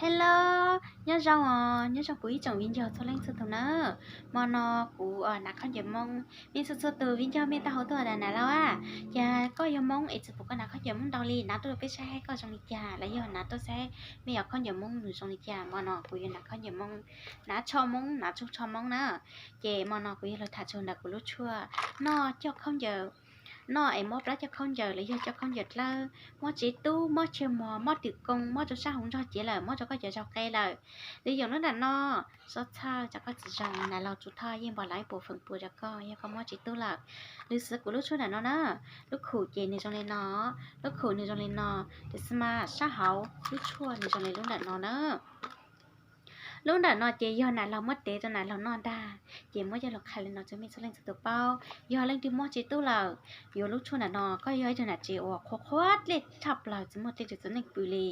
Hello, nyob zoo os, nyob zoo kuv ib tsoom viv ncaus txhua leej txhua tus na. Hmo no kuv hnav khaub ncaws Hmoob, mej txhua txhua tus viv ncaus mej tau hauv tuaj tas nas laug a, cas koj yog Hmoob es txawm pum koj hnav khaub ncaws Hmoob ntau li, hnav tuaj rau peb saib koj zoo li cas, los yog hnav tuaj saib mej cov khaub ncaws Hmoob nws zoo li cas. Hmo no kuv yuav hnav khaub ncaws Hmoob, hnav tsho Hmoob, hnav tsoog tsho Hmoob na. Ces hmo no kuv yuav lug tham txug ntawm kuv lub tshuaj noj coj khaub ncaws, noj es mob plab coj khaub ncaws los yog coj khaub ncaws dlawb, mob tsev tub, mob chaw mos, mob twm koo, mob rau sab hauv ntsog cev lawm, mob rau koj cov zaug qe lawm. Lwm yoom lub nram no, sob txhawj rau koj txiv zoo, nas laug Tsum Thoj yeej npog lawv ib puas feem pua rau koj yog koj mob tsev tub lawm. Lwm xwv kuv lub tshuaj nram no na, lub khum ces nws zoo li no, lub khum nws zoo li no, tiam sis mas sab hauv lub tshuaj nws zoo li lub nram no na. Lub nram no ces yog nas laug muab tev rau nas laug noj ntag, ces muab coj lug qha li no rau mej txhua leej txhua tus paub. Yog leej twg mob tsev tub lawm, yuav lub tshuaj nram no, koj yog ib tug nam tsev uas qhuav qhuav dlej tshaj plaws tsis muaj dlej rau txiv neej pw li,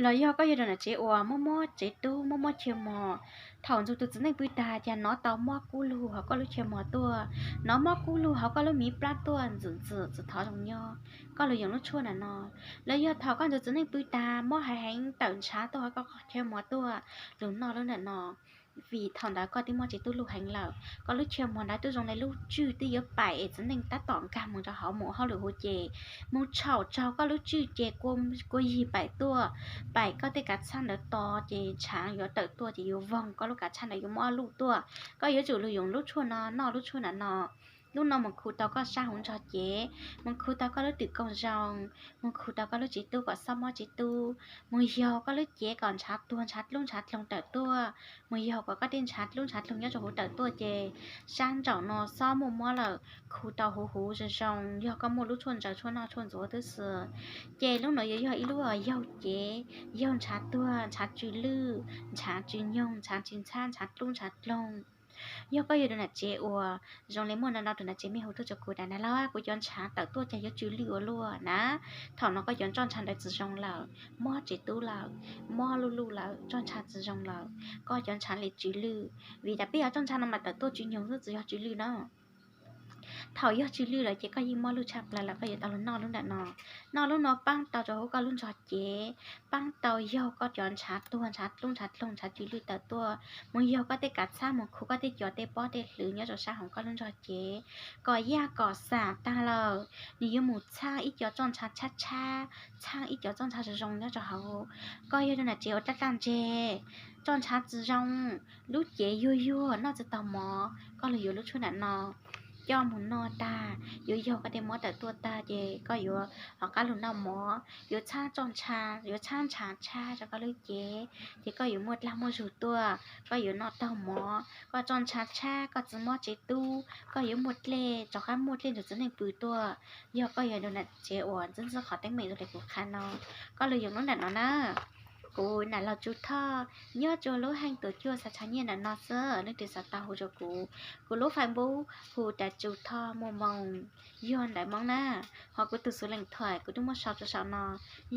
los yog koj yog tus nam tsev uas mob mob tsev tub, mob mob chaw mos, thaum nrug tus txiv neej pw tag cas hnov tau mob kub lug hauv koj lub chaw mos tuaj, hnov mob kub lug hauv koj lub miv plab tuaj ntxwm ntxwm tsis thov zoo nyob, koj lug yoom lub tshuaj nram no. Los yog thaum koj nrug txiv neej pw tag mob heev heev tawm ntshav tuaj hauv koj chaw mos tuaj, lug noj lub nram no, vim thaum ntawd koj twb mob tsev tub lug heev lawm, koj lub chaw mos ntawd twb zoo li lub tswj twb yuav paim es txiv neej tab tom nkag mus rau hauv mus hauj lwm huv ces mus txhaum tsaug koj lub tswj ces kua yig paim tuaj, paim koj tej kav txhab ntawd to ces ntshav yuav tawm tuaj ces yuav voog koj lub kav txhab ntawd yuav mob luj tuaj. Koj yuav tsum lug yoom lub tshuaj no, noj lub tshuaj nram no. Lub no mus khu tau koj sab hauv ntsog cev, mus khu tau koj lub twm koo zoo, mus khu tau koj lub tsev tub kom xob mob tsev tub, mus yaug koj lub cev kom ntshav tuag ntshav dlub ntshav dloog tawm tuaj, mus yaug kom koj tej ntshav dlub ntshav dloog nyob rau huv tawm tuaj ces sab nraum no xob muaj mob lawm, khu tau huv huv zoo zoo, yog koj muaj lub tshuaj ntsaws tshuaj noj tshuaj ntxuav tub xwb. Ces lub no yuav yog ib lub yaug cev, yaug ntshav tuag, ntshav tsw lwj, ntshav tsw nyoog, ntshav tsw ntxhab, ntshav dlub ntshav dloog. Yog koj yog tus nam tsev uas zoo li muaj no no tus nam tsev mej hu tuaj rau kuv tas nas laug, kuv cov ntshav tawm tuaj cas yuav tsw lwj ua luaj na. Thaum no koj cov roj ntshav ntawd tsis zoo lawm, mob tsev tub lawm, mob luj luj lawm, roj ntshav tsis zoo lawm, koj cov ntshav li tsw lwj. Vim tas peb cov roj ntshav no mas tawm tuaj tsw nyoog xwb tsis yog tsw lwj na. Thaum yog tsw lwj lawm ces koj yeej mob luj tshaj plaws lawm, koj yuav tau lug noj lub nram no. Noj lub no paab tau rau huv koj lub ntsog cev, paab tau yaug koj cov ntshav tuag ntshav dlub ntshav dloog ntshav tsw lwj tawm tuaj, mus yaug koj tej kav txhab, mus khu koj tej cov tej pob tej hlwv nyob rau sab hauv koj lub ntsog cev, kom yaj kom xam tag lawm, nws yuav mus txhab ib co roj ntshav tshab tshab, txhab ib co roj ntshav zoo zoo nyob rau hauv. Koj yog tus nam tsev uas daj daj ntseg, roj ntshav tsis zoo, lub cev yuag yuag noj tsis taug mov, koj lug yuav lub tshuaj nram no coj mus noj tag, yuav yaug koj tej mob tawm tuaj tag ces koj yuav ho qab lug noj mov, yuav txhab roj ntshav, yuav txhab ntshav tshab rau koj lub cev, ces koj yuav muaj dlag muaj zug tuaj, koj yuav noj taug mov, koj roj ntshav tshab, koj tsis mob tsev tub, koj yuav muaj dlej, rov qab muaj dlej nrug txiv neej pw tuaj. Yog koj yog tus nam tsev uas ntxwb ntxwb qhov teeb meem zoo li kuv qha no, koj lug yoom lub nram no na. Kuv nam laug Tsum Thoj nyob rua lub heej Tuam Cuaj Xav Tshav Nyiaj nram no xwb, leej twg xav tau hu rua kuv. Kuv lub Facebook hu tas Tsum Thoj Muaj Moos, yog ntawv Moob na. Ho kuv tug xuv leej thuam kuv twb muab sau rua saum no,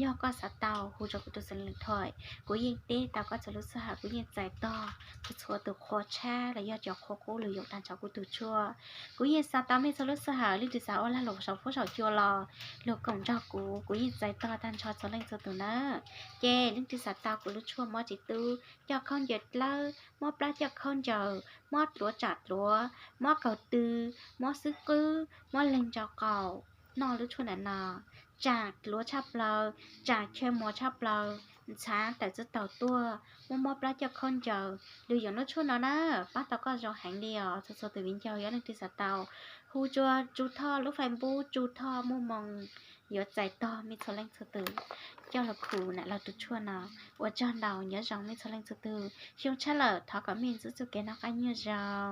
yog koj xav tau hu rua kuv tug xuv leej thuam, kuv yeej teb tau koj txhua lub sij hawm, kuv yeej txais tog txhua tus qhua tshab los yog cov qhua qub lug yoom tag nrho kuv tug tshuaj. Kuv yeej xav tau mej txhua lub sij hawm, leej twg xav ua lag lug saum fuab saum cua los lug koom nrog kuv, kuv yeej txais tog tag nrho txhua leej txhua tus nawb. Ces leej twg xav tau kuv lub tshuaj mob tsev tub, coj khaub ncaws dlawb, mob plab coj khaub ncaws, mob dluav tsam dluav, mob kaug tw, mob xwb qwb, mob leeg ntso qaum, noj lub tshuaj nram no, tsam dluav tshaj plaws, tsam chaw mos tshaj plaws, ntshav tawm tsis taug tuaj, muaj mob plab coj khaub ncaws, lug yoom lub tshuaj no na, pab tau koj zoo heev li os txhua txhua tus viv ncaus. Yog leej twg xav tau, hu rua Tsum Thoj lub Facebook Tsum Thoj Muaj Moos, yuav txais tog mej txhua leej txhua tus coj lug khu nam laug tug tshuaj no. Ua tsaug ntau, nyob zoo mej txhua leej txhua tus, xyoo tshab lawm thov kom mej ntxub txuj kev noj qab nyob zoo.